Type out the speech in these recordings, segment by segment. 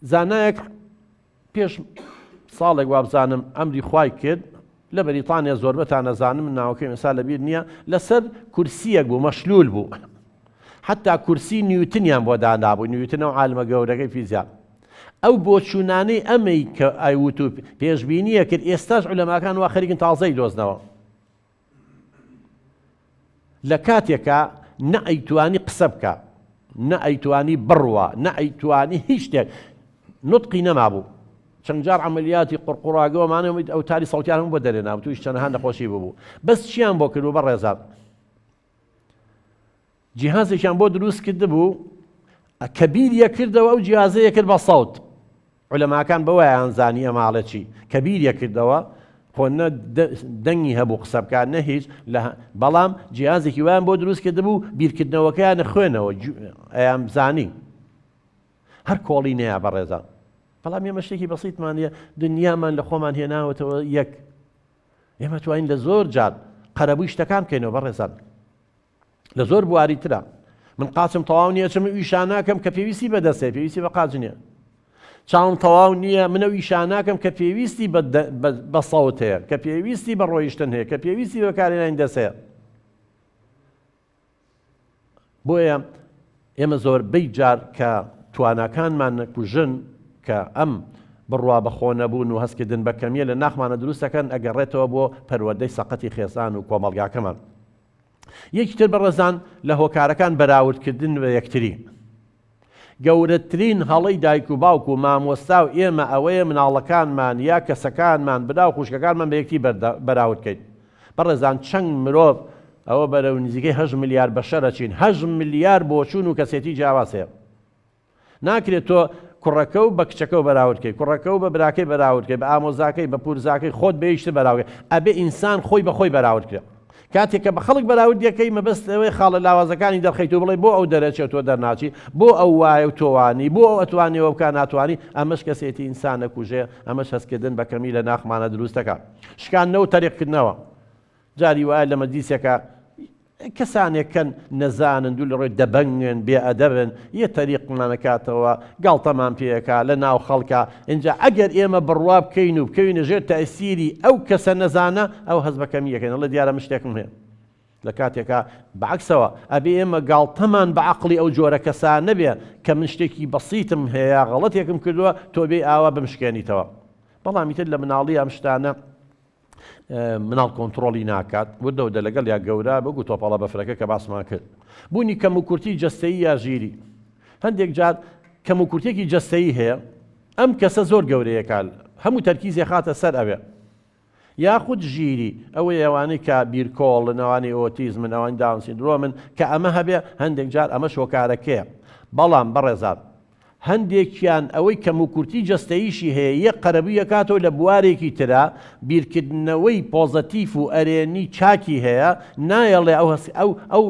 زانایەک پێش ساڵێک وابزانم ئەمری خوای کرد لە بەریتانیا زۆربەتان ئەزانن من ناوەکەیم ئێستا لەبیر نییە لەسەر کورسیەک بوو مەشلول بوو حتا کورسی نیوتنیان بۆ دانابوو نیوتن ئەو عالمە گەورەکەی فیزیا ئەو بۆچوونانەی ئەمەی کە ئەیوت و پێشبینیە کرد ئێستاش عولەماکان وا خەریکن تازەی دۆزنەوە لە کاتێکا نە ئەیتوانی قسە بکا، نە ئەیتوانی بڕوا، نە ئەیتوانی هیچ شتێک، نوتقی نەمابوو. چەند جار عەمەلیاتی قوڕقوڕاگە و ئەمانە ئەوتاری سەوتیان هەموو بۆ دەرێنابوو، تووشی چەنەها نەخۆشی ببوو. بەس چیان بۆ کردبوو بەڕێزان؟ جیهازێکیان بۆ دروست کردبوو کە بیریە کردەوە ئەو جیازەیە کرد بە سەوت. عولەماکان بەوەیان زانی ئەمە ئەڵێ چی کە بیریە کردەوە خۆ نە دەنگی هەبوو قسە بکات نە هیچ لە بەڵام جیازێکی وایان بۆ دروست کردبوو بیرکردنەوەکەیان خوێنەوە ئەیان زانی هەر کۆڵی نەیە بەڕێزان بەڵام ئێمە شتێکی بەسیتمان نیە دنیامان لە خۆمان هێناوەتەوە یەک ئێمە توانین لە زۆر جار قەرەبووی شتەکان بکەینەوە بەڕێزان لە زۆر بواری ترا من قاچم تەواو نییە چم ئیشا ناکەم کە پێویستی بە دەستێ پێویستی بە قاچ نییە چاوم تەواو نییە منە ئیشا ناکەم کە پێویستی بە سەوت هەیە کە پێویستی بە ڕۆیشتن هەیە کە پێویستی بەکارێنانی دەست هەیە بۆیە ئێمە زۆربەی جار کە تواناکانمان نەکوژن کە ئەم بڕوا بەخۆ نەبوون و هەستکردن بە کەمیە لە ناخمانە دروستەکەن ئەگەڕێتەوە بۆ پەروەردەی سەقەتی خێزان و کۆمەڵگاکەمان. یەکی تر بەڕێزان لە هۆکارەکان بەراوردکردن بە یەکتری. گەورەترین هەڵەی دایک و باوک و مامۆستا و ئێمە ئەوەیە مناڵەکانمان یا کەسەکانمان برا و خوشکەکانمان بە یەکتری بەراورد کەین. بەڕێزان چەند مرۆڤ ئەوە بەرەو نزیکەی هەشت ملیار بەشەر ئەچین هەشت ملیار بۆچوون و کەسێتی جیاواز هەیە. ناکرێت تۆ کوڕەکە و بە کچەکە و بەراورد کەی کوڕەکە و بە براکەی بەراورد کەی بە ئامۆزاکەی بە پورزاکەی خۆت بە یەکتر بەراورد کەی ئەبێ ئینسان خۆی بە خۆی بەراورد کرێ کاتێک کە بە خەڵک بەراورد دەکەی مەبەست ئەوەیە خاڵە لاوازەکانی دەرخەیت و بڵێ بۆ ئەو دەرەچێ و تۆ دەرناچی بۆ ئەو وایە و تۆ وانی بۆ ئەو ئەتوانێ وە بکا ناتوانی ئەمەش کەسێتی ئینسان ئەکوژێ ئەمەش هەستکردن بە کەمی لە ناخمانە دروست دەکا شکاندنەوە و تەریقکردنەوە جاری وایە لە مەجلیسێکا کەسانێک کەن نەزانن دوو لە ڕۆی دەبەنگن بێ ئەدەبن یە تەریقمان ئەکاتەوە گاڵتەمان پێ ئەکا لە ناو خەڵکا ئینجا ئەگەر ئێمە بڕوا بکەین و بکەوینە ژێر تەئسیری ئەو کەسە نەزانە ئەو هەست بە کەمی ئەکەین ئەڵێ دیارە من شتێکم هەیە لە کاتێکا بەعەکسەوە ئەبێ ئێمە گاڵتەمان بە عەقڵی ئەو جۆرە کەسانە بێ کە من شتێکی بەسیتم هەیە غەڵەتێکم کردووە تۆ بێی ئاوا بمشکێنیتەوە بەڵام ئیتر لە مناڵی ئەم شتانە مناڵ کۆنتڕۆڵی ناکات، وردە وردە لەگەڵ یا گەورە وەکو تۆپەڵە بەفرەکە کە باسمان کرد. بوونی کەموکورتی جەستەیی یا ژیری، هەندێک جار کەموکورتێکی جەستەیی هەیە ئەم کەسە زۆر گەورەیەکە هەموو تەرکیزێ خاتە سەر ئەوێ یاخود ژیری ئەوەی ئەوانەی کە بیرکۆڵن ئەوانەی ئۆتیزمن ئەوانی داون سیندرۆمن کە ئەمە هەبێ هەندێک جار ئەمەش هۆکارەکەیە بەڵام بەڕێزان هەندێکیان ئەوەی کەموکورتی جەستەییشی هەیە یەک قەرەبووی ئەکاتەوە لە بوارێکی ترا بیرکردنەوەی پۆزەتیف و ئەرێنی چاکی هەیە نایەڵێ ئەو هەست ئەو ئەو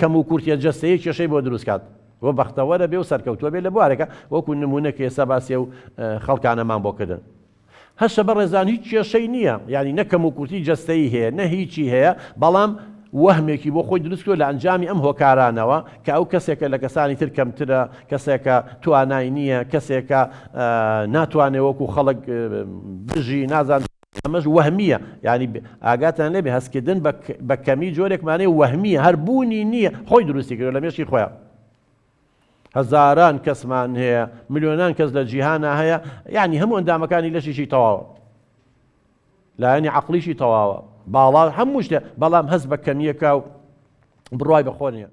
کەموکورتیە جەستەیە کێشەی بۆ دروست کات و بەختەوەرە بێ و سەرکەوتووە بێ لە بوارێکا وەکو نموونە کە ئێستا باسی ئەو خەڵکانەمان بۆ کردن. هەشە بەڕێزان هیچ کێشەی نییە یانی نە کەموکورتی جەستەیی هەیە نە هیچی هەیە بەڵام وەهمێکی بۆ خۆی دروست کردوە لە ئەنجامی ئەم هۆکارانەوە کە ئەو کەسێکە لە کەسانی تر کەمترە کەسێکە توانای نییە کەسێکە ناتوانێ وەکو خەڵک بژی نازان ئەمەش وەهمیە یعنی ئاگاتان لێبێ هەستکردن بە کەمی جۆرێکمانەیە وەهمیە هەر بوونی نییە خۆی دروستی کردوە لە مێشکی خۆیان هەزاران کەسمان هەیە ملیۆنان کەس لە جیهانا هەیە یعنی هەموو ئەندامەکانی لەشیشی تەواوە لایەنی عقلیشی تەواوە باڵا هەموو شتێ بەڵام هەست بە کەمیەکە و بڕای بەخۆ نیە.